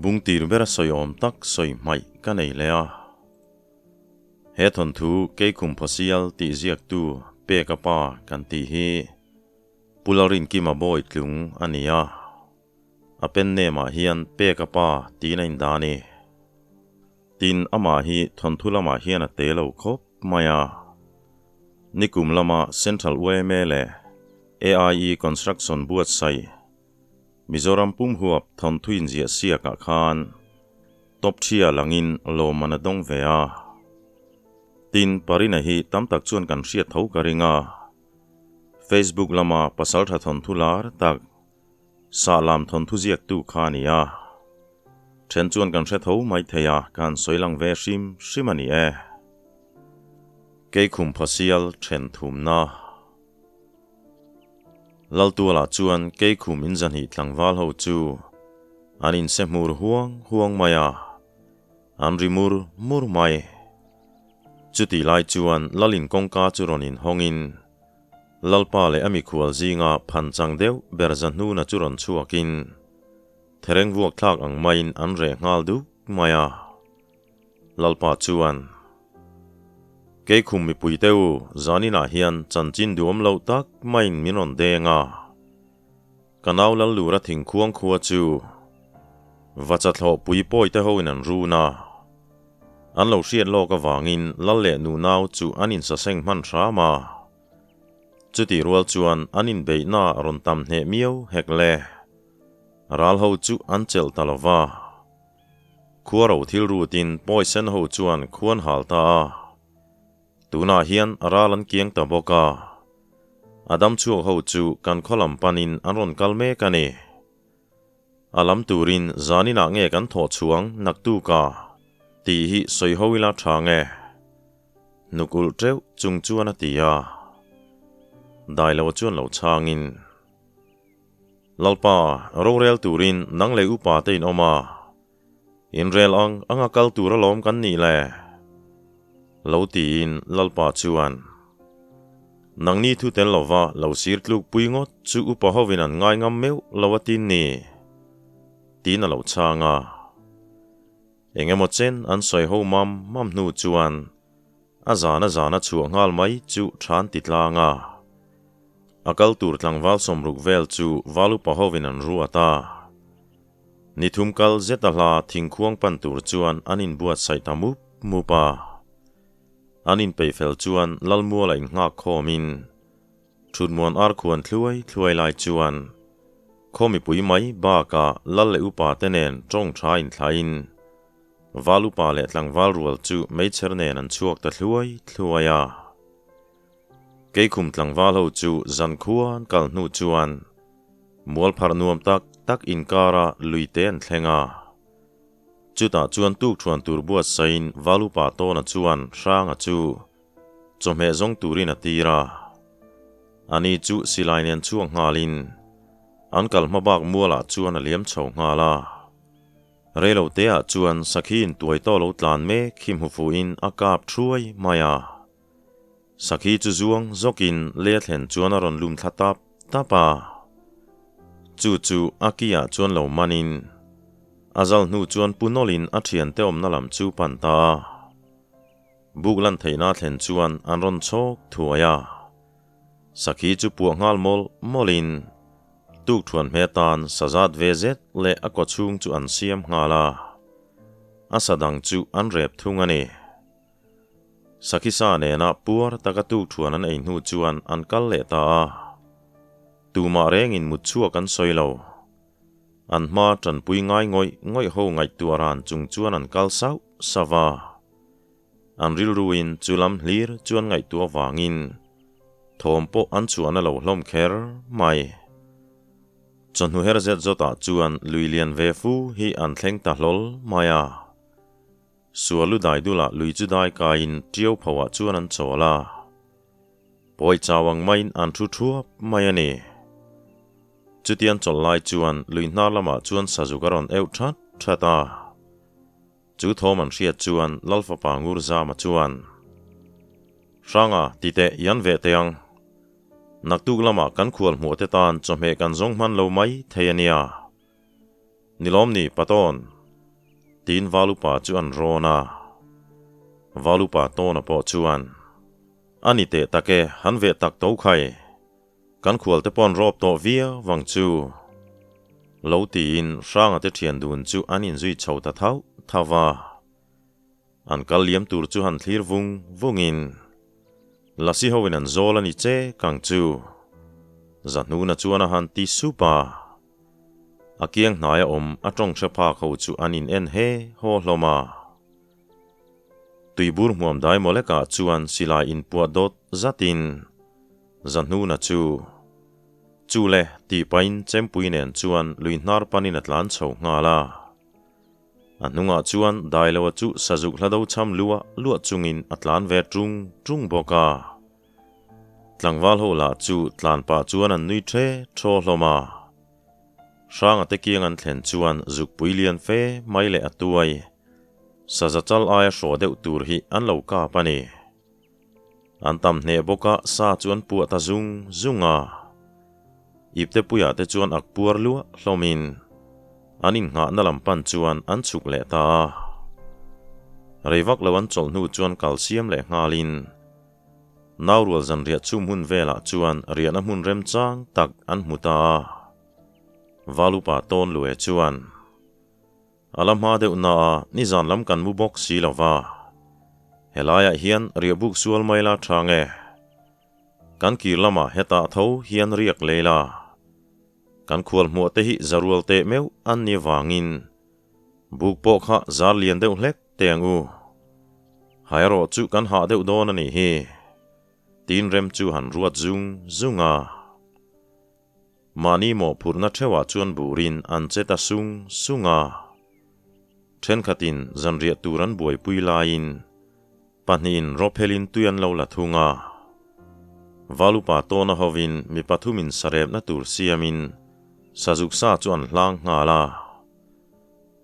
Bungtir bera sawi awm tak sawi hmaih ka nei leh a. He thawnthu Keikhum Phawsial tih ziaktu Peka pa kan tih hi Pu Lalrinkima Bawi tlung a ni a. A pen name ah hian Peka pa tiin a indah a ni. Tin, amah hi thawnthu lamah hian a te lo khawp mai a. Nikum lama Central yma leh AIE Construction buatsaih Mizoram pum huap thawnthu inziah siakah khan top thia langin lawmman a dawng ve a. Tin, Parina hi tam tak chuan kan hriat tho ka ring a. Facebook lama pasaltha thawnthu lar tak Sahlam thawnthu ziaktu kha a ni a. Then chuan kan hre tho mai thei a, kan sawi lang ve hrim hrim a ni e. Keikhum phasial then thumna. Laltualah chuan Keikhum inzahnih tlangval ho chu an inse hmur huang huang mai a, an ri mur mur mai. Chutih lai chuan Lalin kawngka chu rawn inhawngin Lalpa leh a mikhual zinga phan chang deuh ber Zahnuna chu rawn chhuakin thereng vuak thlak ang maiin an reh nghal duk mai a. Lalpa chuan, Keikhum mipui te u, zaninah hian chanchin duhawm loh tak maiin min rawn deng a. Ka nau Lallura thingkhuang khua chu Vacha thlawhpui pawi te hoin an run a. An lo hriat lawk avangin Lal leh nu nau chu an insaseng hman hram a. Chutih rual chuan an inbeihna rawn tam hneh miau hek le. Ral ho chu an chelh ta lo va. Khua ro thil rutin pawi sen ho chuan khuan hal ta a. Tunah hian ral an kiang ta bawk a. A dam chhuak ho chu kan khaw lam panin an rawn kal mek a ni. A lam turin zaninah nge kan thawh chhuang naktuka tih hi sawi ho ila tha nge? Hnuk ulh teuh chung chuan a ti a. Dailo chuan lo chhangin. Lalpa, rorel turin nang leh upa te in awm a. Inrel ang anga kal tur alawm kan nih le? Lo tiin Lalpa chuan, Nangni thu tel lova lo sir tluk pui ngawt chu upa hovin an ngai ngam meuh lo a tin ni? Tiin a lo chhang a. Eng emaw chen an sawi ho mam mam hnu chuan a zan a zan a chhuah nghal mai chu than ti tlang a. A kal tur tlangval sawmruk vel chu val upa hovin an ruat a. Ni thum kal zet a hla thingkhuang pan tur chuan an inbuatsaih ta mup mup a. An inpeih fel chuan Lalmuala innghak khawmin Thutmuan ar khuan thluai thluai lai chuan khaw mipui mai bakah Lal leh upa te nen tawng tha inthlain Val upa leh tlangval rual chu meichher nen an chhuak ta thluai thluai a. Keikhum tlangval ho chu zankhua an kal hnu chuan Mual pharh nuam tak tak inkara lui te an thleng a. Chutah chuan tukthuan tur buatsaiin Valupa Tawna chuan Hranga chu chawhmeh zawng turin a tir a. Ani chu silai nen chhuak nghalin an kal hma bak mualah chuan a liam chho nghal a. Reilo teah chuan sakhiin tuai tawh lo tlan mek hi hmu fuhin a kap thuai mai a. Sakhi chu zuang zawkin lei a thlen chuan a rawn lum thla tap tap a. Chu chu a ki-ah chuan lo manin a zal hnu chuan pu nawlin a thiante awmna lam chu pan ta a. Buk lan theihna a thlen chuan an rawn chhawk thuai a. Sakhi chu puah nghal mawlh mawlhin tukthuan hme tan sazat ve zet leh a kawchhung chu an siam nghal a. A sa dang chu an rep thung a ni. Sakhisa nena puar taka tukthuan an ei hnu chuan an kal leh ta a. Tumah rengin mut chhuak an sawi lo. An hma tanpui ngai ngawih ngawih ho ngaihtuah ran chung chuan an kal sauh sauh a. An rilruin chu lam hlir chu an ngaihtuah vangin thawm pawh an chhuahna lo hlawm kher mai. Chawhnu her zet zawtah chuan lui lian ve fu hi an thleng ta hlawl mai a. Sualu dai dulah lui chu dai kaiin ṭiau phoah chuan an chawl a. Pawi chau ang maiin an thu thuap mai a ni. Chutian chawlh lai chuan lui hnar lamah chuan sazuk a rawn euh that that a. Chu thawm an hriat chuan Lal fapa Ngur Zama chuan, Hranga, ti teh, i an veh teh ang. Naktuk lamah kan khual hmuh te tan chawhmeh kan zawng hman lo mai thei a nia. Ni lawm ni, Patawn? Tiin Valupa chu an rawn a. Valupa tawna pawh chuan, A ni teh tak e, han veh tak to khai. Kan khualte pawh an rawp tawh viau vang chu. Lo tiin Hranga te thian dun chu an inzui chho ta thauh thauh a. An kal liam tur chu han thlir vung vungin Lasi hoin an zawl a ni che kang chu. Zahnuna chuan a han ti sup a. A kiang hnaia awm a tawng hre phak ho chu an in en he haw hlawm a. Tuibur hmuam dai mawlekah chuan silai inpuah dawt zatin Zahnuna chu Chu le tih pahin chempui nen chuan lui hnar panin a tlan chho nghal a. A hnungah chuan Dailoa chu sazuk hla do cham luah luah chungin a tlan ve ṭung ṭung bawk a. Tlangval ho lah chu tlan pah chuan an nui ṭhe ṭhaw hlawm a. Hranga te kiang an thlen chuan zukpui lian fe mai leh a tuai saza chal aia hrawh deuh tur hi an lo kap a ni. An tam hneh bawk a, sa chu an puah ta zung zung a. Iptepuiah te chuan ak puar luah hlawmin an innghahna lam pan chuan an chhuk leh ta a. Rei vak lo an chawlh hnu chuan kal siam leh nghalin Naurual zanriah chhum hun velah chuan riahna hmun remchang tak an hmu ta a. Valupa tawn lue chuan A la hma deuh na a, nizan lam kan mu bawk si lo va. Helaiah hian riahbuk sual mai la tha nge? Kan kir lamah hetah tho hian riak lei la. Kan khual hmuah te hi zarual teh meuh an ni vangin buk pawh kha zar lian deuh hlek teh ang u. Haerawh chu kan hah deuh dawn a nih hi. Tin rem chu han ruat zung zung a. Mahni mawhphurhna theuhah chuan burin an che ta sung sung a. Thenkhatin zanriah tur an buaipui laiin pahnihin rawphelin tui an lo la thung a. Valupa tawna hovin mi pathumin sarepna tur siamin sazuk sa chu an hlang nghal a.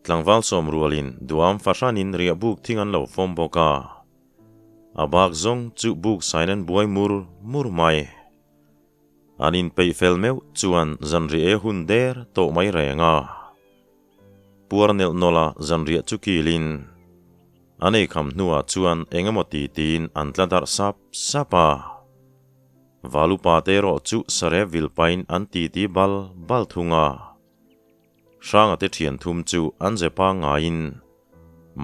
Tlangval sawm rualin duam fahranin riahbuk thing an lo fawm bawk a. A bak zawng chu buk sain an buai mur mur mai. An inpeih fel meuh chuan zanriah e hun der tawh mai reng a. Puar nelh nawlh a zanriah chu kilin an eikham hnuah chuan eng emaw ti tiin an tla darh sap sap a. Valupa te erawh chu sarep vil pahin an titi bal bal thung a. Hranga te thian thum chu an ze pangngaiin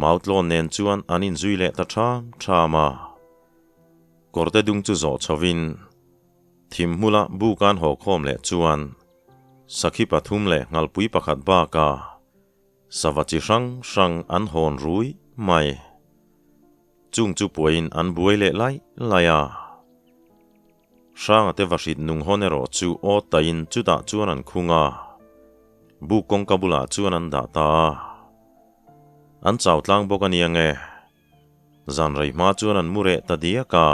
Mautlawn nen chuan an inzui leh ta ṭham ṭham a. Kawrte dung chu zawh chhovin Thim hmula bukan haw khawm leh chuan sakhi pathum leh nghalpui pakhat baka sava chi hrang hrang an hawn rui mai. Chung chu puain an buai leh lai lai a. Hranga te vahrit nung hawn erawh chu aw tain chutah chuan an khung a, buk kawngka bulah chuan an dah ta a. An chau tlang bawk a nia nge? Zan rei hma chuan an mu reh ta diak a.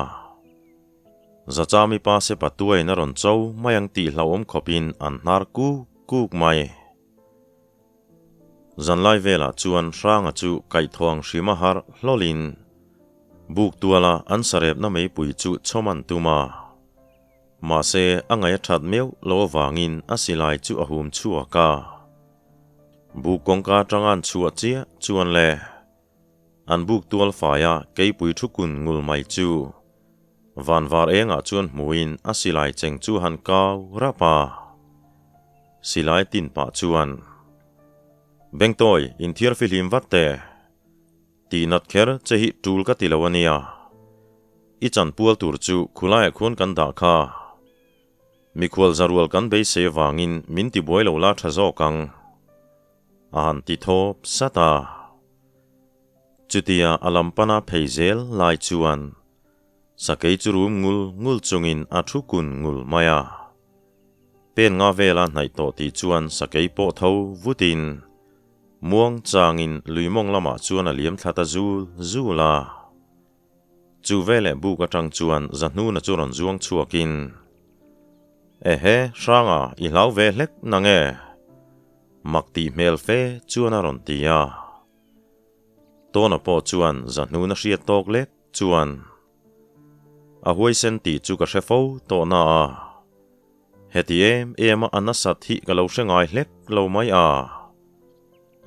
Zachami pa se patuain a rawn cho mai ang tih hlauhawm khawpin an hnar kuk kuk mai. Zanlai velah chuan Hranga chu kaihthawng hrim a harh hlawlin buk tuala an sarepna meipui chu chhawm an tum a. Mahse a ngaih a that meuh lo avangin a silai chu a hum chhuak a. Buk kawngka atanga an chhuah chiah chuan le. An buk tual faia keipui thu kun ngul mai chu van var engah chuan hmuin a silai cheng chu han kau rap a. Silai tin pah chuan, Bengtawi, inthiar fihlim vat teh. Tihnat kher che hi tul ka ti lo a nia. I chanpual tur chu khulaiah khuan kan dah kha. Mikhual zarual kan beisei avangin min tibuai lo la tha zawk ang. A han ti thawp sat a. Chutia a lam pana phei zel lai chuan sakei chu rum ngul ngul chungin a thu kun ngul mai a. Pen nga vela hnaih tawh tih chuan sakei pawh tho vutin muang changin lui mawng lamah chuan a liam thla ta zul zul a. Chu veleh buk atang chuan Zahnuna chu rawn zuang chhuakin, Ehe, Hranga, i hlau ve hlek na nge? Mak tih hmel fe chuan a rawn ti a. Tawna pawh chuan Zahnuna hriat tawk lek chuan, A huaisen tih chu ka hre fo tawh na a, heti em em a a nasat hi ka lo hre ngai hlek lo mai a.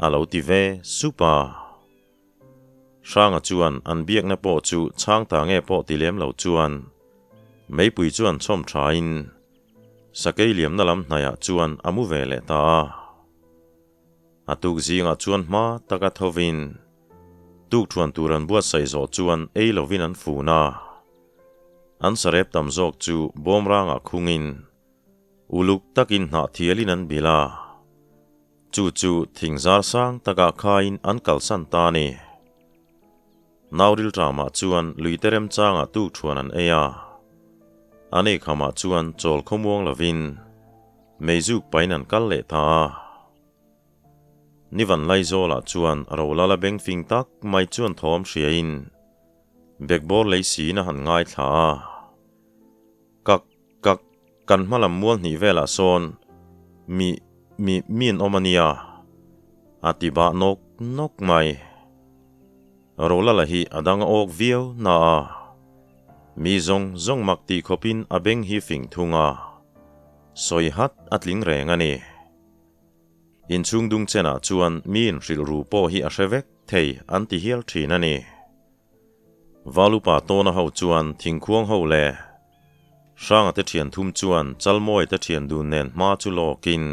A lo ti ve sup a. Hranga chuan an biakna pawh chu chhang ta nge pawh ti lem lo chuan meipui chuan chhawm thain sakei liamna lam hnaiah chuan a mu ve leh ta a. A tuk zingah chuan hma taka thovin tukthuan tur an buatsaih zawh chuan ei lovin an fun a. An sarep tam zawk chu bawmrangah khungin uluk takin hnah thialin an bilh a. Chu chu thing zar sang takah khain an kalsan ta a ni. Nauril ṭamah chuan luite remchangah tukthuan an ei a. An eikhamah chuan chawl khawmuang lovin meizuk pain an kal leh ta a. Nivan Laizawlah chuan Rolala beng fing tak mai chuan thawm hriain bekbawr lei siin a han ngaithla a. Kak kak kan hma lam mual hnih velah sawn mi mi mi an awm a nia a ti bah nawk nawk mai. Rolala hi a dang a awk viau na a, mi zawng zawng mak tih khawpin a beng hi fing thung a, sawi hat a tling reng a ni. Inchhung dung chenah chuan mi inhrilh ru pawh hi a hre vek thei an ti hial thin a ni. Valupa tawna ho chuan thingkhuang ho leh Hranga te thian thum chuan Chalmawi te thian dun nen hma chu lawkin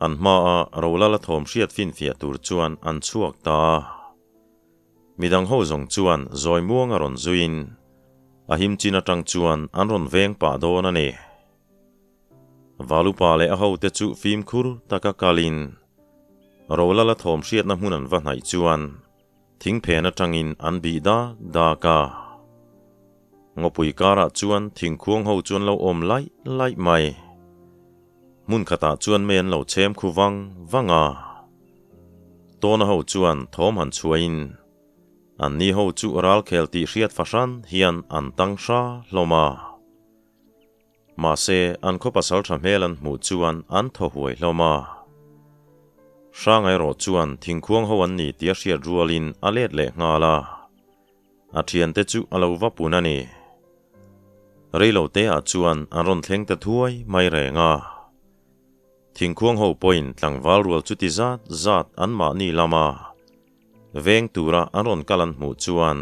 an hmaa Rolala thawm hriat finfiah tur chuan an chhuak ta a. Midang ho zawng chuan zawi muang a rawn zuiin a him chin atang chuan an rawn veng pah dawn a ni. Valupa leh a hote chu fimkhur taka kalin Rolala thawm hriatna hmun an va hnaih chuan Thingphen atangin an bih dak dak a. Ngawpui karah chuan thingkhuang ho chuan lo awm laih laih mai. Hmun khatah chuan mei an lo chhem khu vang vang a. Tawna ho chuan thawm han chhuahin anni ho chu ralkhel tih hriat fahran hian an tang hra hlawm a. Mahse, an khaw pasal tha hmel an hmuh chuan an thaw huai hlawm a. Hrang erawh chuan thingkhuang ho an ni tih a hriat rualin a let leh nghal a. A thiante chu a lo va pun a ni. Reilote ah chuan an rawn thleng ta thuai mai reng a. Thingkhuang ho pawhin tlangval rual chuti zat zat an mahni lama veng tura an rawn kal an hmuh chuan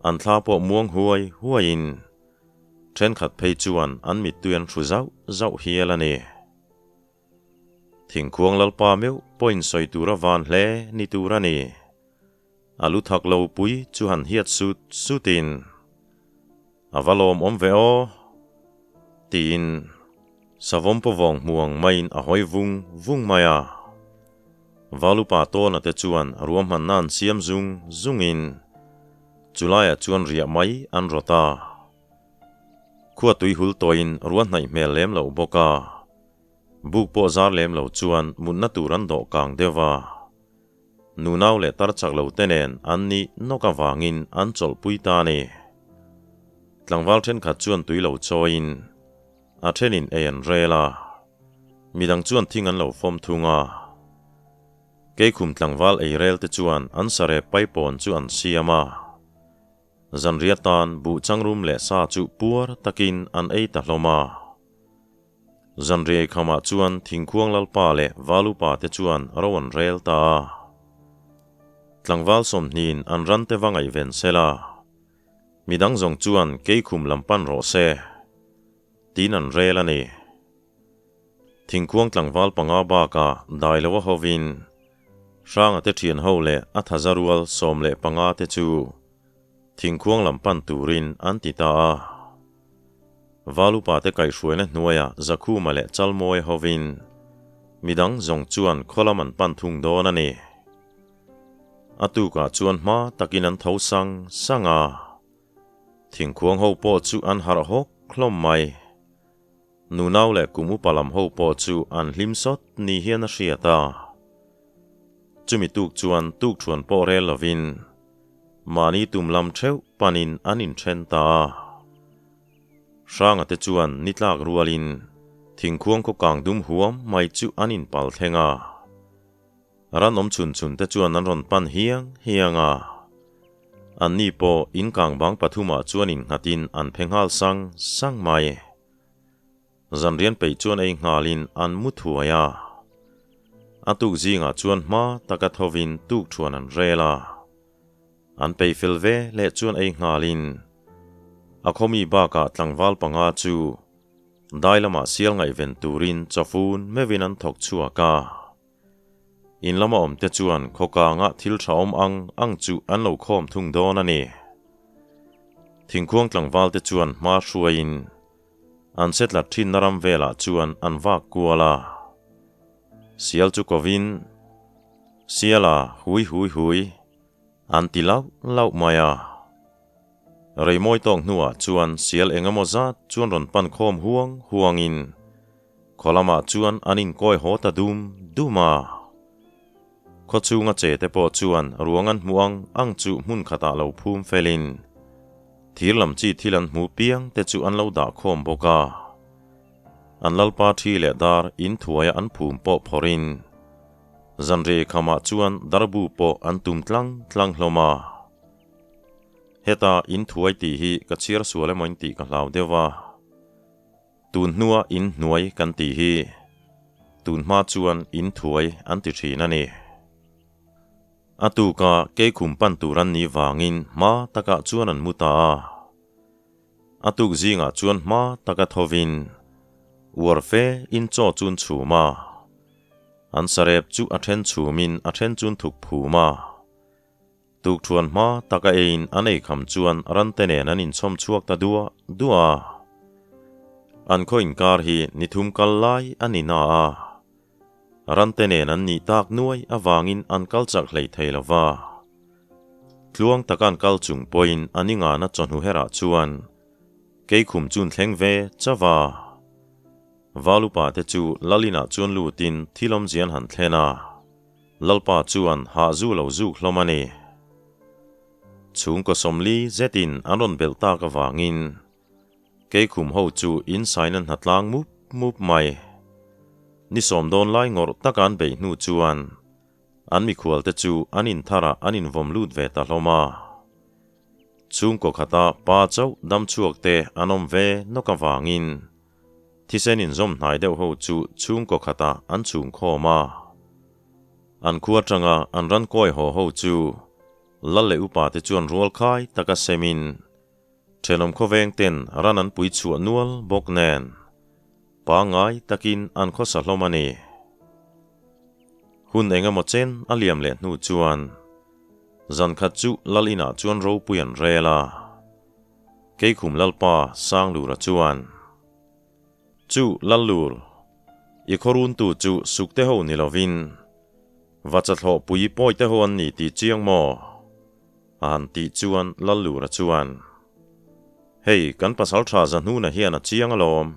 an thla pawh muang huai huaiin Thenkhat phei chuan an mittui an hru zauh zauh hial a ni. Thingkhuang Lalpa meuh pawhin sawi tur a van hle ni tur a ni. A lu thak lo pui chu han hiat sut sutin, A va lawmawm ve aw! tiin savawm pawvawng hmuang maiin a hawi vung vung mai a. Valupa tawna te chuan ruahmanna an siam zung zungin, Chulaiah chuan riah mai an rawt a. Khua tui hul tawhin ruah hnaih hmel lem loh bawk a. Buk pawh zar lem lo chuan mutna tur an dawh kang deuh a. Nunau leh tar chak lo te nen an nih nawk avangin an chawlhpui ta a ni. Tlangval thenkhat chuan tui lo chawiin a thenin ei an rel a. Midang chuan thing an lo fawm thung a. Keikhum tlangval eirel te chuan an sarep paipawn chu an siam a. Zanriah tan buh changrum leh sa chu puar takin an ei ta hlawm a. Zanriah khamah chuan thingkhuang lalpa leh valupa te chuan ro an rel ta a. Tlangval sawmhniin an ran te va ngaihven sel a. Midang zawng chuan keikhum lam pan rawh se, tiin an rel a ni. Thingkhuang tlangval panga bakah dai lo a hovin Hranga te thian ho leh a thaza rual 15 te chu thingkhuang lam pan turin an ti ta a. Valupa te kaihhruaina hnuaiah Zakhuma leh Chalmawi hovin midang zawng chuan khaw lam an pan thung dawn a ni. A tukah chuan hma takin an tho sang sang a. Thingkhuang ho pawh chu an harh hawk hlawm mai. Nunau leh kum upa lam ho pawh chu an hlim sawt ni hian a hriat a. Chumi tuk chuan tukthuan pawh rel lovin mahni tum lam theuh panin an inthen ta a. Hranga te chuan ni tlak rualin thingkhuang khaw kang dum huam mai chu an inpal thleng a. Ran awm chhun chhun te chuan an rawn pan hiang hiang a. Anni pawh in kang bang pathumah chuan innghatin an phe nghal sang sang mai. Zanrian peih chuan ei nghalin an mu thuai a. A tuk zingah chuan hma taka thovin tuk thuan an rel a. An peih fel ve leh chuan ei nghalin a khawmi bakah tlangval panga chu dai lamah sial ngaihven turin chawfun meuhin an thawk chhuak a. In lama awmte chuan khawkangah thil tha awm ang ang chu an lo khawm thung dawn a ni. Thingkhuang tlangvalte chuan hma hruaiin an setlat thinna ram velah chuan an vak kual a. Sial chu kovin, Siala hui hui hui, an ti lauh lauh mai a. Reimawi tawk hnuah chuan sial eng emaw zat chuan rawn pan khawm huang huangin khaw lamah chuan an inkawi haw ta dum dum a. Khaw chhunga che te pawh chuan ruang an hmuh ang ang chu hmun khatah lo phum felin thir lam chi thil an hmu piang te chu an lo dah khawm bawk a. An lalpa thi leh dar in thuaia an phum pawh phawrhin zanriah khamah chuan darbu pawh an tum tlang tlang hlawm a. Heta in thuai tih hi ka chhiar sual emaw in tih ka hlau deuh a. Tun hnua in hnuai kan tih hi tun hma chuan in thuai an ti thin a ni. A tuka keikhum pan tur an nih vangin hma takah chuan an mu ta a. A tuk zingah chuan hma taka thovin uar fe in chaw chun chhum a. An sarep chu a then chhumin a then chun thuk phum a. Tukthuan hma taka eiin an ei kham chuan rante nen an inchhawm chhuak ta duah duah a. An khaw inkar hi ni thum kal lai a ni na a. Rante nen an nih tak nuai avangin an kal chak hlei thei lo va. Tluang taka an kal chung pawhin an ingana chawhnu herah chuan keikhum chun thleng ve chauh a. Valupa te chu Lalinah chuan lutin thil awmzia an han thlen a. Lalpa chuan hah zu lo zuk hlawm a ni. Chhungkaw sawmli zetin an rawn belh tak avangin Keikhum ho chu insaina hna tlang mup mup mai. Ni sawm dawn lai ngawrh taka an beih hnu chuan an mikhualte chu an intharah an invawm lut ve ta hlawm a. Chhungkaw khata pa chauh dam chhuakte an awm ve nawk avangin Thisen inzawm hnai deuh ho chu chhungkaw khatah an chhung khawm a. An khua atanga an ran kawi haw ho chu lal leh upa te chuan rual khai taka semin thenawm khawveng ten ran an pui chhuah nual bawk nen pangngai takin an khawsa hlawm a ni. Hun eng emaw chen a liam leh hnu chuan zan khat chu lal inah chuan ropui an rel a. Keikhum Lalpa Sanglura chuan, Chu Lallur, i khawruntu chu sukte ho ni lovin, Vachathlawh pui pawite ho an ni tih chiang maw? A han tih chuan Lallura chuan, Hei, kan pasaltha Zahnuna hian a chiang alawm.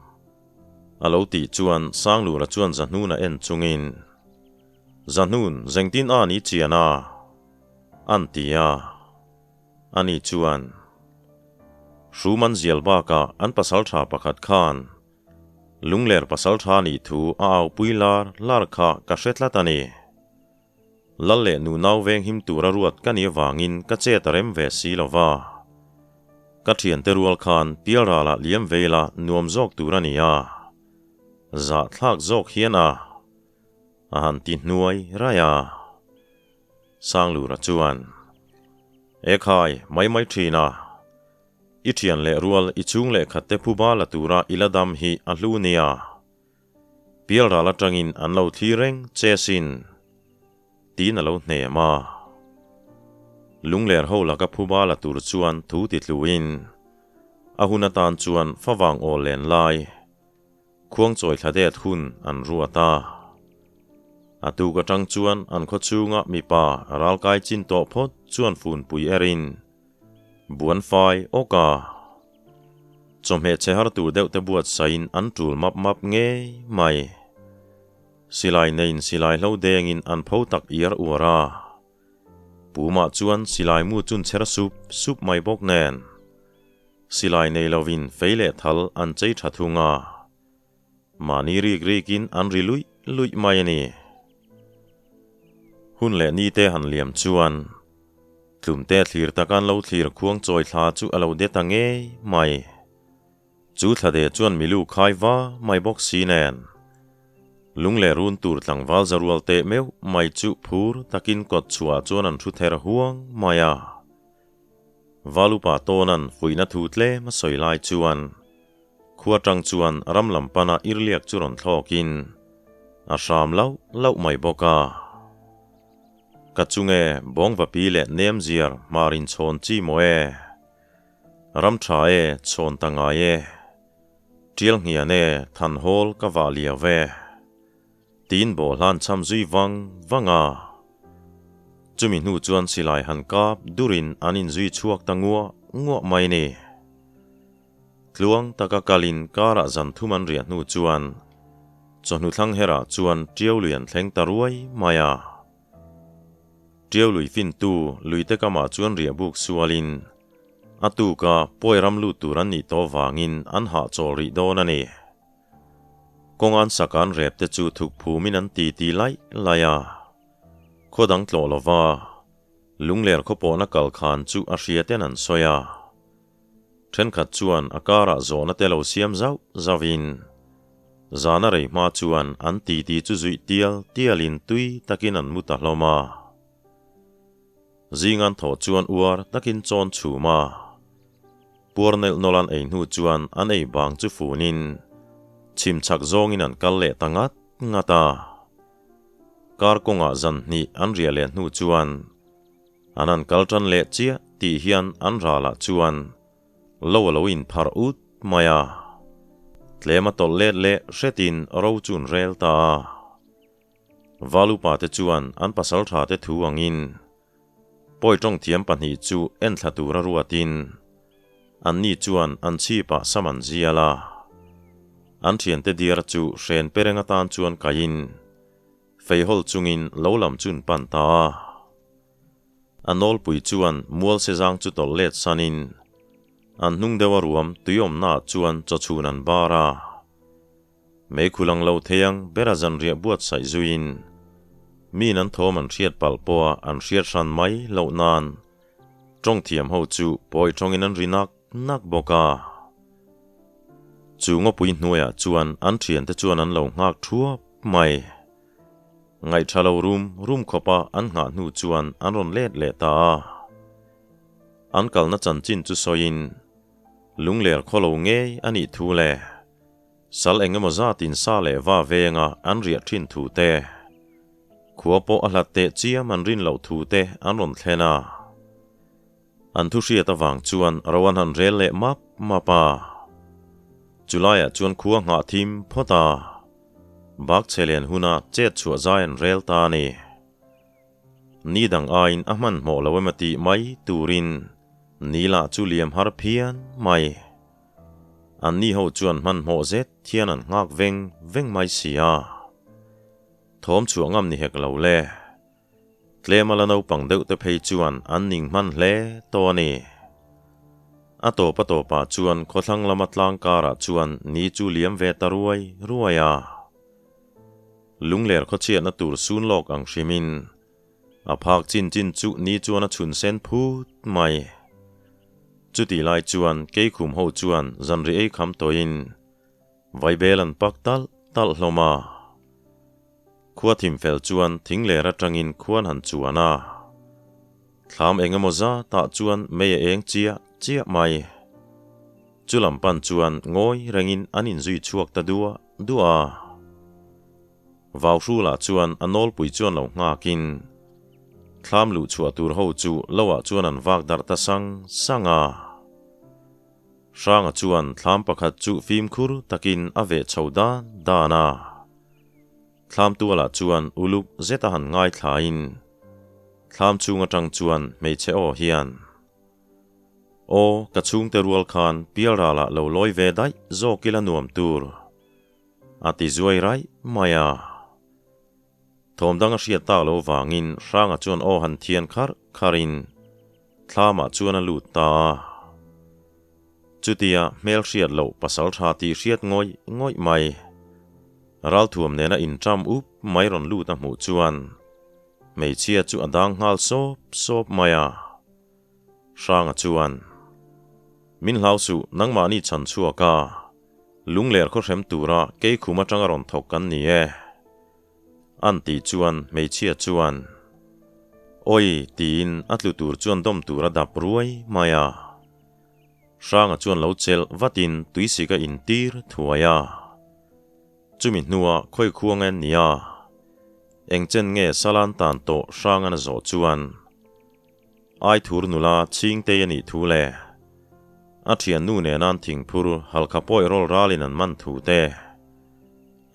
A lo tih chuan Sanglura chuan Zahnuna en chungin, Zahnun, zengtin a ni chian a? An ti a. Ani chuan, Hruman zial bakah an pasaltha pakhat khan Lungler pasaltha nih thu a aupui lar lar kha ka hre tlat a ni. Lal leh nu nau veng him tura ruat ka nih avangin ka chet a rem ve si lo va. Ka thiante rual khan pialralah liam veila nuam zawk tur a ni a, zahthlak zawk hian a a han ti hnuai raih a. Sanglura chuan, E khai, mai mai thin a. I thian leh rual i chhung leh khat te phuba la tura i la dam hi a hlu nia. Pialral atangin an lo thli reng che sin. Tiin a lo hnem a. Lungler ho laka phuba la tur chuan thu ti tluin a hun atan chuan favang aw len lai Khuangchawi thla det hun an ruat a. A tuk atang chuan an khaw chhunga mipa ralkai chin tawh phawt chuan funpui erin buan fai awk a. Chawhmeh chhe har tur deuh te buatsaihin an tul map map ngei mai. Silai neiin silai hlo dengin an pho tak iar uar a. Pumah chuan silai mu chun chher sup sup mai bawk nen. Silai nei lovin fei leh thal an chei tha thung a, mahni rik rikin an ri luih luih mai a ni. Hun leh ni te han liam chuan tlumte thlir taka an lo thlir khuang chawi thla chu a lo de ta ngei mai. Chu thla de chuan milu khai va mai bawk si nen. Lungleh run tur tlangval za rual teh meuh mai chu phur takin kawt chhuah chuan an thu ther huang mai a. Valupa tawnan fuihna thu tlem a sawi lai chuan khua tang chuan ram lam pana irliak chu rawn thlawkin a hram lauh lauh mai bawk a. Ka chunge bawngvapi leh nemziar hmar inchhawn chi maw e? Ram tha e, chhawn ta ngai e. Tial nghian e, than hawl ka vah liau e. Tiin bawhhlan cham zui vang vang a. Chumi hnu chuan silai han kap durin an inzui chhuak ta nguah nguah mai ni. Tluang taka kalin karah zan thum an riah hnu chuan chawhnu thlang herah chuan Tiau lui an thleng ta ruai mai a. Tiau lui fintu luite kamah chuan riah buk sualin a tuka pawi ram lut tur an nih tawh vangin an hahchawl rih dawn a ni. Kawng an sak an rep te chu thuk phumin an titi laih laih a. Khaw dang tlawh lova lungler khaw pawhna kal khan chu a hria ten an sawi a. Thenkhat chuan a karah zawhna te lo siam zauh zauhin zana rei hma chuan an titi chu zuih tial tialin tui takin an mu ta hlawm a. Zing an thawh chuan uar takin chawn chhum a. Puar nelh nawlh an ei hnu chuan an ei bang chu funin chhim chhak zawngin an kal leh ta ngat ngat a. Kar kawngah zan hnih an riah leh hnu chuan an han kal tan leh chiah tih hian an ralah chuan lo a lo inpharh ut mai a. Tlem a tawlh let leh hretin ro chu an rel ta a. Valupa te chuan an pasal tha te thu angin pawi tawng thiam pahnih chu enthla tura ruatin anni chuan an chhipah sam an zial a. An thiante diar chu hren pereng atan chuan kaiin feihawl chungin lo lam chu an pan ta a. A nawlpui chuan mual sezang chu tawlh let sanin an hnung deuha ruam tuiawmnaah chuan chawchhun an bar a. Meikhu lang lo thei ang bera zanriah buatsaih zuiin miin an thawm an hriat palh pawha an hriat hran mai loh nan tawng thiam ho chu pawi tawngin an ri nak nak bawk a. Chu ngawpui hnuaiah chuan an thiante chuan an lo nghak thuap mai. Ngaihtha lo rum rum khawpa an nghah hnu chuan an rawn let leh ta a. An kalna chanchin chu sawiin lungler khaw lo ngei a nih thu le. Sal eng emaw zatin sa leh va venga an riah thin thu te, khua pawh a hlat teh chiam an rin loh thu te an rawn thlen a. An thu hriat avang chuan ro an han rel leh map map a. Chulaiah chuan khua nghah thim phawt a, bak chhe len huna chet chhuah zai an rel ta a ni. Ni dang aiin a hmanhmawh lo emaw tih mai turin ni lah chu liam har phian mai. An ni ho chuan hmanhmawh zet hian an nghak veng veng mai si a. Thawm chhuah ngam ni hek lo le. Tlema la naupang deuh te phei chuan an ning hman hle tawh a ni. A tawp a tawpah chuan khawthlang lama tlang karah chuan ni chu liam ve ta ruai ruai a. Lungler khawchhiatna tur sun lawk ang hrimin A phak chin chin chu ni chuan a chhun sen phut mai. Chutih lai chuan Keikhum ho chuan zanri ei kham tawhin Vaibel an pak talh talh hlawm a. Khua thim fel chuan thing ler atangin khuan han chuan a. Thlam eng emaw zatah chuan mei a eng chiah chiah mai. Chu lam pan chuan ngawi rengin an inzui chhuak ta duah duah a. Vauhrulah chuan a nawlpui chuan lo nghakin thlam luh chhuah tur ho chu loah chuan an vak darh ta sang sang a. Hranga chuan thlam pakhat chu fimkhur takin a veh chho dan dan a. Thlam tualah chuan uluk zeta han ngaithlain thlam chhung atang chuan hmeichhe aw hian, Aw, ka chhungte rual khan pialralah lo lawi ve daih zawk ila nuam tur. A ti zuai raih mai a. Thawm dang a hriat tak lo vangin Hranga chuan aw han thian kharh kharhin thlamah chuan a lut ta a. Chutia hmel hriat loh pasal tha tih hriat ngawih ngawih mai. Ralthuam nena inṭam up mai rawn lut a hmuh chuan hmeichhia chu a dang nghal sawp sawp mai a. Hranga chuan, Min hlau suh, nangmahni chhan chhuak a, lungler khaw hrem tura keikhum atanga rawn thawk kan ni e. An tih chuan hmeichhia chuan, Awi tiin a tlu tur chuan dawm tur a dap ruai mai a. Hranga chuan lo chelh vatin tuisik a intir thuai a. Chumi hnua khawi khuang en nia, eng chen nge Salan tan tawh Hrangan a zawh chuan Aithur nula Chhingtei a nih thu leh a thiannu nena an thingphur halkha pawih rawl ralin an man thu te,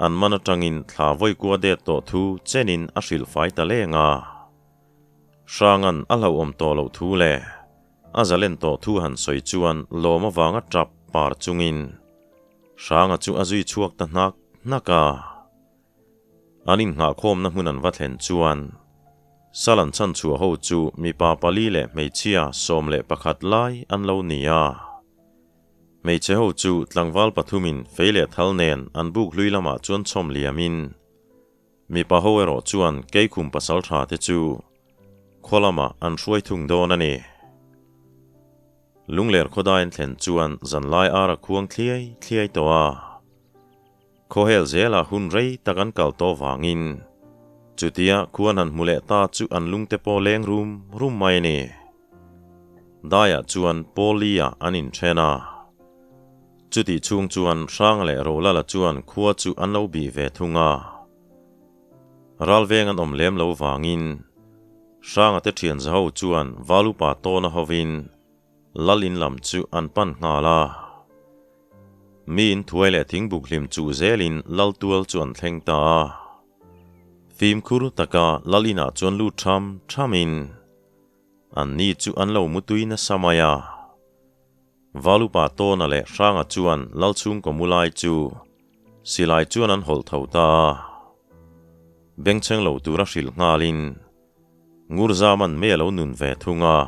an man atangin thla vawikua det tawh thu chenin a hrilh fai ta leng a. Hrangan a hlauhawm tawh loh thu leh a zalen tawh thu han sawi chuan lawm avanga tap par chungin Hranga chu a zui chhuak ta hnak hnak a. An innghahkhawmna hmun an va thlen chuan Salan chhanchhuah ho chu mipa pali leh hmeichhia 11 lai an lo ni a. Hmeichhe ho chu tlangval pathumin fei leh thal nen an buk hlui lamah chuan chhawm liamin mipa ho erawh chuan keikhum pasal tha te chu khaw lamah an hruai thung dawn a ni. Lungler khawdaiin thlen chuan zanlai ar a khuang thliai thliai tawh a. Khawhel zela hun rei tak an kal tawh vangin chutia khuan han hmu leh ta chu an lungte pawh leng rum rum mai a ni. Daiah chuan Pawli-a an inthen a. Chutih chhung chuan Hranga leh Rolala chuan khua chu an lo bih ve thung a. Ralveng an awm lem lo vangin Hranga te thian za ho chuan Valupa tawna hovin Lal in lam chu an pan nghal a. Mi in thuai leh thingbuk hlim chuh zelin Lal tual chu an thleng ta a. Fimkhur taka Lal inah chuan lut tham thamin an ni chu an lo mutui nasa mai a. Valupa Tawna leh Hranga chuan Lal chhungkaw mu lai chu silai chuan an hawlh tho ta a. Bengchheng lo tura hrilh nghalin Ngurzaman mei a lo nun ve thung a.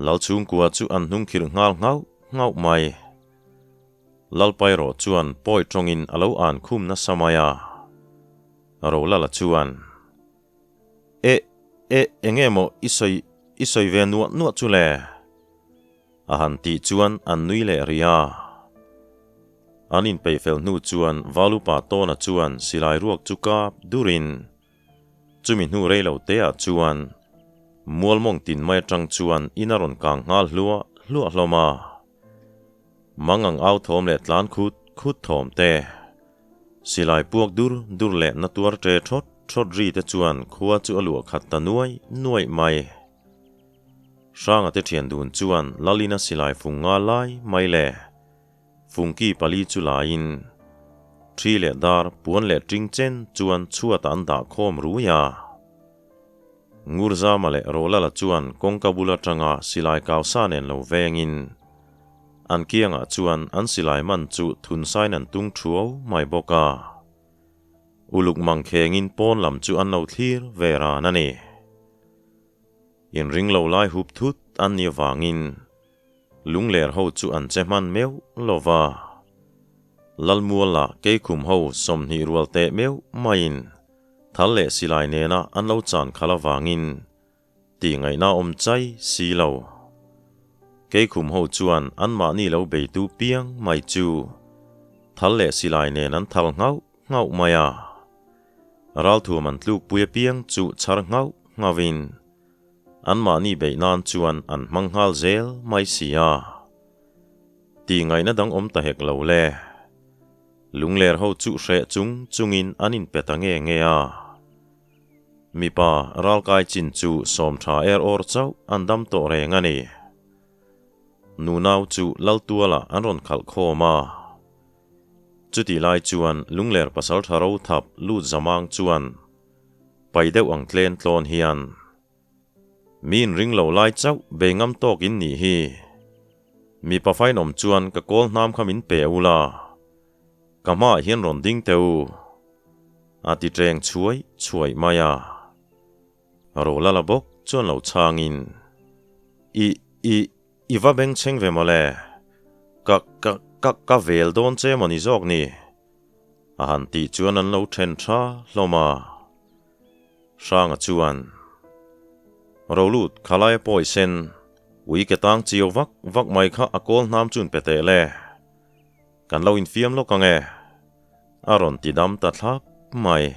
Lal chhungkua chu an hnung khirh nghal nghauh nghauh mai. Lalpai rawh chuan pawi tawngin a lo an khum nasa mai a. Rolala chuan, E, e, enge maw i sawi, i sawi ve nuah nuah chu le? A han tih chuan an nui leh rih a. An inpeih fel hnu chuan Valupa Tawna chuan silai ruak chu kap durin chumi hnu rei lo te ah chuan mualmawng tin mai atang chuan in a rawn kang nghal hluah hluah hlawm a. Mangang au thawm leh tlan khut khut thawm te, silai puak dur dur leh na tuar ṭe ṭhawt ṭhawt ri te chuan khua chu a luah khat ta nuai nuaih mai. Hranga te ṭhian dun chuan Lalina silai fung nga lai mai le fungki pali chu laiin ṭhi leh dar puan leh ṭing chen chuan chhuatah an dah khawm rui a. Ngurzama leh Rolala chuan kawngka bul atanga silai kausa nen lo vengin an kiangah chuan an silai man chu thunsain an tung thuau mai bawk a. Uluk mangkhengin pawn lam chu an lo thlir ve ran a ni. Inring lo lai hup thut an nih avangin Lungler ho chu an che hman meuh lo va. Lalmuala Keikhum ho 20 rual teh meuh maiin thal leh silai nena an lo chan khalh avangin tih ngaihna awm chai si lo. Keikhum ho chuan anmahni lo beitu piang mai chu thal leh silai nen an thal nghauh nghauh mai a. Ralthuam an tlukpui apiang chu chhar nghauh nghauhin anmahni beih nan chuan an hmang nghal zel mai si a. Tih ngaihna dang awm ta hek lo le. Lungler ho chu hreh chung chungin an inpe ta nge nge a. Mipa ralkai chin chu sawm tha er awr chauh an dam tawh reng a ni. Nunau chu Laltualah an rawn khalh khawm a. Chutih lai chuan Lungler pasal tha ro thap lut zamang chuan pai deuh ang tlen tlawn hian, Mi inring lo lai chauh bei ngam tawk in nih hi. Mipa fainawm chuan ka kawl hnam kha min pe u la, ka hmaah hian rawn ding teh u, a ti ṭeng chhuai chhuai mai a. Rolala bawk chuan lo chhangin, I, i, i va bengchheng ve mawle, ka, ka, ka, ka vel dawn che maw ni zawk ni? A han tih chuan an lo then tha hlawm a. Hranga chuan, Rolut, khalai a pawi sen, ui ke tang chiau vak vak mai kha a kawl hnam chun pe teh le. Kan lo infiam lawk ang e. A rawn ti dam ta thlap mai.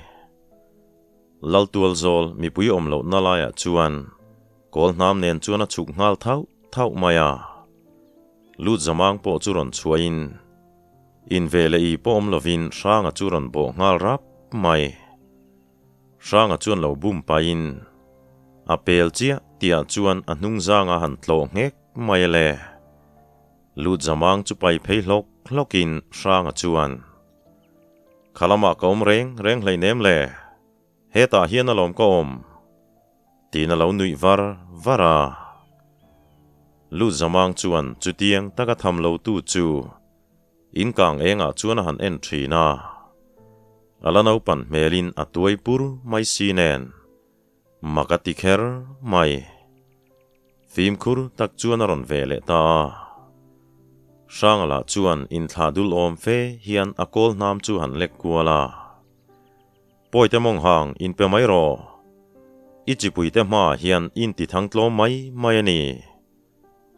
Lal tualzawl mipui awm lohna laiah chuan kawl hnam nen chuan a chhuk nghal thauh thauh mai a. Lut zamang pawh chu rawn chhuahin in ve leh i pawh awm lovin Hranga chu rawn bawh nghal rap mai. Hranga chuan lo bum pahin a pel chiah tihah chuan a hnung zanga han tlawh nghek mai a le. Lut zamang chu pai phei hlawk hlawkin Hranga chuan, Kha lamah ka awm reng reng hleinem le, hetah hian alawm ka awm, tiin a lo nuih var var a. Lut zamang chuan chutiang taka tham lotu chu In kang engah chuan a han en thin a, a la naupan hmelin a tuai pur mai si nen mak a ti kher mai. Fimkhur tak chuan a rawn ve leh ta a. Hranga lah chuan inthlah dul awm fe hian a kawl hnam chu han lek kual a. Pawite mawng hang inpe mai rawh. I chipuite hmaah hian i inti thang tlawm mai mai a ni.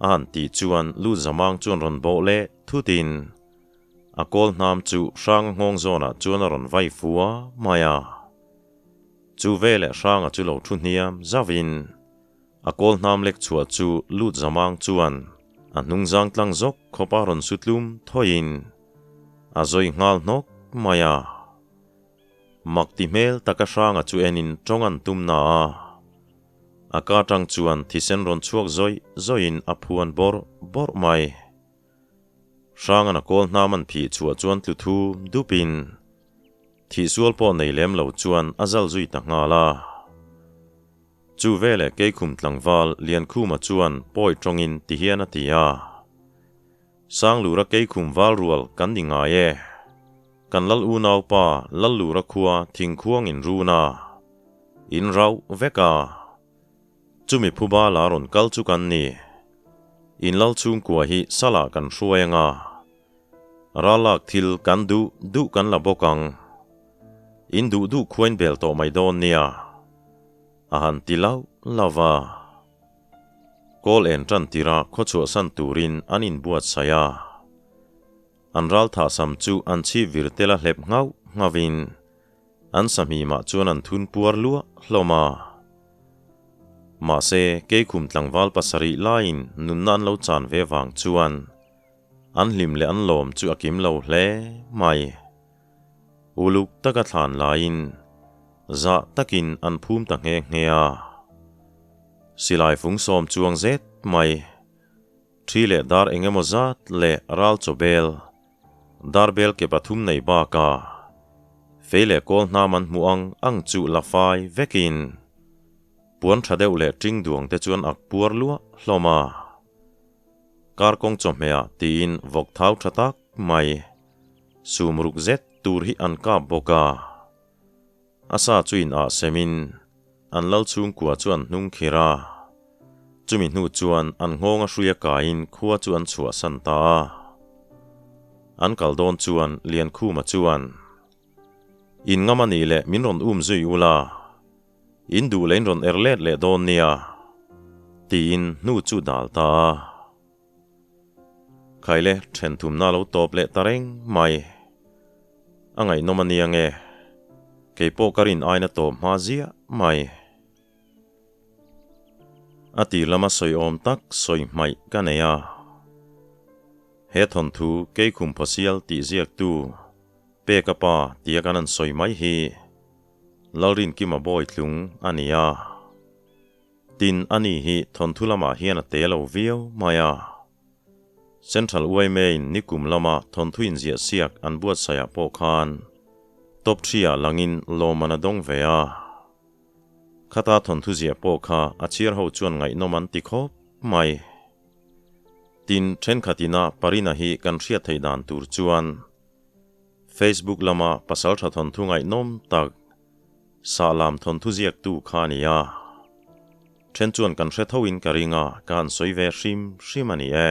A han tih chuan lu zamang chuan rawn bawh leh thutin a kawl hnam chu Hranga nghawng zawnah chuan a rawn vai fua mai a. Chu veleh Hranga chu lo thu hniam zauhin a kawl hnam lek chhuah chu lut zamang chuan a hnung zang tlang zawk khawpa rawn su tlum thawiin a zawi nghal hnawk mai a. Mak ti hmel taka Hranga chu enin tawng an tum na a. A ka tang chuan thisen rawn chhuak zawih zawihin a phuan bawrh bawrh mai. Hrangan a kawl hnam an phih chhuah chuan tlu thu dupin thihsual pawh nei lem lo chuan a zal zui ta nghal a. Chu veleh Keikhum tlangval Liankhuma chuan pawi tawngin ti hian a ti a. Sanglura Keikhum val rual kan ni ngai e. Kan lal unaupa Lallura khua thingkhuang in run a. In rauh vek a. Chumi phuba la rawn kal chu kan ni. In lal chhungkua hi salah kan hruai anga. Ralak thil kan duh duh kan la bawk ang. In duh duh khuain bel tawh mai dawn nia. A han ti lauh lauh a. Kawl en tan tira khawchhuahsan turin an inbuatsaih a. An ral thah sam chu an chhip vir tel a hlep nghauh nghauhin an sahmimah chuan an thun puar luah hlawm a. Mahse, Keikhum tlangval pasarih laiin nunna an lo chan ve vang chuan an hlim leh an lawm chu a kim lo hle mai. Uluk taka thlan laiin zah takin an phum ta nghe nghe a. Silai fung sawm chuang zet mai. Thi leh dar eng emaw zat leh ral chaw bel, dar bel ke pathum nei baka fei leh kawl hnam an hmuh ang ang chu la fai vekin puan tha deuh leh ting duang te chuan ak puar luah hlawm a. Kar kawng chawhmehah tiin vawk thau tha tak mai sum ruk zet tur hi an kap bawk a. A sa chu in ah semin an lal chhungkua chu an hnung khir a. Chumi hnu chuan an nghawng a hrui a kaiin khua chu an chhuahsan ta a. An kal dawn chuan Liankhuma chuan, In ngam a nih leh min rawn um zui ula, in duh leh in rawn er let leh dawn nia, tiin hnu chu dal ta a. Khaile then thumna lo tawp leh ta reng mai. A ngaihnawm a nia nge, keipawh ka rin aina tawp hma ziah mai. A ti lama sawi awm tak sawi hmaih ka nei a. He thawnthu Keikhum Phawsial tih ziaktu Peka pa tia kan han sawi mai hi Lalrinkima Bawitlung a ni a. Tin, ani hi thawnthu lamah hian a te lo viau mai a. Central YMA-in nikum lama thawnthu inziah siak an buatsaihah pawh khan top three-ah langin lawmman a dawng ve a. Khata thawnthu ziah pawh kha a chhiar ho chuan ngaihnawm an ti khawp mai. Tin, thenkhat ina Parina hi kan hriat theih dan tur chuan Facebook lama pasaltha thawnthu ngaihnawm tak Sahlam thawnthu ziaktu kha a ni a. Then chuan kan hre tho in ka ring a, ka han sawi ve hrim hrim a ni e.